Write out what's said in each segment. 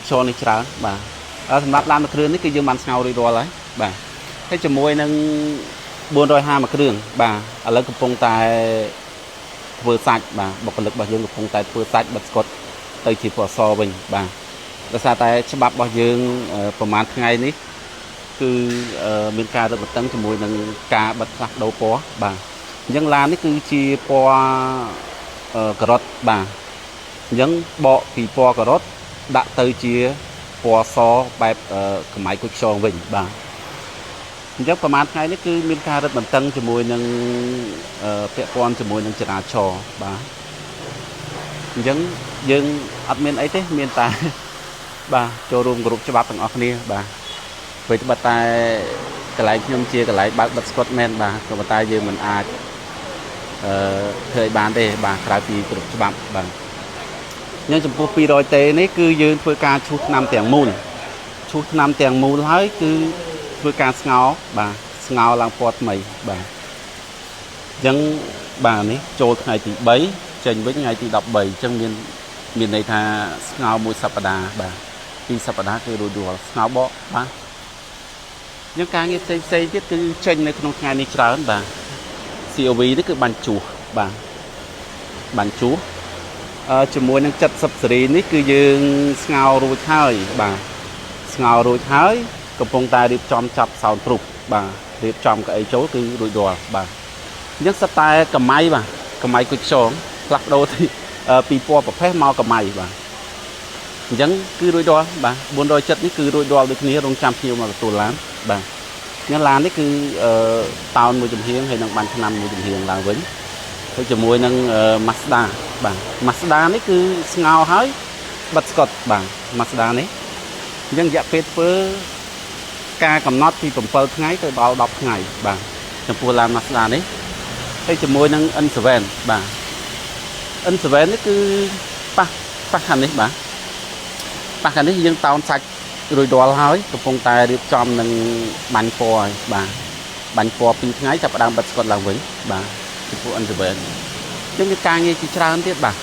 ខ្យងនេះច្រើនបាទសម្រាប់ឡានមួយគ្រឿងនេះគឺយើងបានស្ងោររួចរាល់ហើយបាទហើយជាមួយនឹង450មួយគ្រឿងបាទឥឡូវកំពុងតែធ្វើសាច់បាទបុគ្គលិករបស់យើងកំពុងតែធ្វើសាច់បិទស្កុតទៅជាពណ៌សវិញបាទដោយសារតែច្បាប់របស់យើងប្រហែលថ្ងៃនេះគឺមានការរឹតបន្តឹងជាមួយនឹងការបិទផ្លាស់ប្ដូរពណ៌បាទអញ្ចឹងឡាននេះគឺជាពណ៌ការ៉ុតបាទអញ្ចឹងបកពីពណ៌ការ៉ុតដាក់ទៅជាពណ៌សបែបកម្ៃគុជខ្យងវិញបាទអញ្ចឹងប្រហែលថ្ងៃនេះគឺមានការរឹតបន្តឹងជាមួយនឹងពាក់ព័ន្ធជាមួយនឹងចរាចរណ៍បាទអញ្ចឹងយើងអត់មានអីទេមានតែបាទចូលរួមគោរពច្បាប់ទាំងអស់គ្នាបាទព្រោះត្បិតតែកន្លែងខ្ញុំជាកន្លែងបើកបិទស្កុតមែនបាទក៏ប៉ុន្តែយើងមិនអាចធ្វើឲ្យបានទេបាទក្រៅពីគោរពច្បាប់បាទអញ្ចឹងចំពោះ 200T នេះគឺយើងធ្វើការឈូសថ្នាំទាំងមូលឈូសថ្នាំទាំងមូលហើយគឺធ្វើការស្ងោរបាទស្ងោរឡើងពណ៌ថ្មីបាទអញ្ចឹងបាទនេះចូលថ្ងៃទី3ចេញវិញថ្ងៃទី13អញ្ចឹងមានន័យថាស្ងោរមួយសប្តាហ៍បាទពីរសប្តាហ៍គឺរួចរាល់ស្ងោរបកបាទអញ្ចឹងការងារផ្សេងផ្សេងទៀតគឺចេញនៅក្នុងថ្ងៃនេះច្រើនបាទ COV នេះគឺបាញ់ជួសបាទបាញ់ជួសជាមួយនឹង70សេរីនេះគឺយើងស្ងោររួចហើយបាទស្ងោររួចហើយកំពុងតែរៀបចំចាប់ sound proof បាទរៀបចំកៅអីចូលគឺរួចរាល់បាទអញ្ចឹងសិតតែកម្ៃបាទកម្ៃគុជខ្យងផ្លាស់ប្ដូរពីពណ៌ប្រផេះមកកម្ៃបាទអញ្ចឹងគឺរួចរាល់បាទ470នេះគឺរួចរាល់ដូចគ្នារងចាំភ្ញៀវមកទទួលឡានបាទអញ្ចឹងឡាននេះគឺតោនមួយចំហៀងហើយនឹងបានឆ្នាំមួយចំហៀងឡើងវិញហើយជាមួយនឹង Mazda បាទ Mazda នេះគឺស្ងោរហើយបិទស្កុតបាទ Mazda នេះអញ្ចឹងរយៈពេលធ្វើការកំណត់ពី7ថ្ងៃទៅដល់10ថ្ងៃបាទចំពោះឡាន Mazda នេះហើយជាមួយនឹង N7 បាទ N7 នេះគឺប៉ះប៉ះខាងនេះបាទប៉ះខាងនេះយើងតោនសាច់រួចរាល់ហើយកំពុងតែរៀបចំនឹងបាញ់ពណ៌ហើយបាទបាញ់ពណ៌2ថ្ងៃចាប់ផ្ដើមបិទស្កុតឡើងវិញបាទចំពោះ N7 អញ្ចឹងមានការងារជាច្រើនទៀតបាទ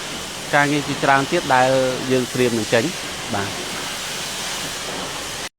ការងារជាច្រើនទៀតដែលយើងត្រៀមនឹងចេញបាទ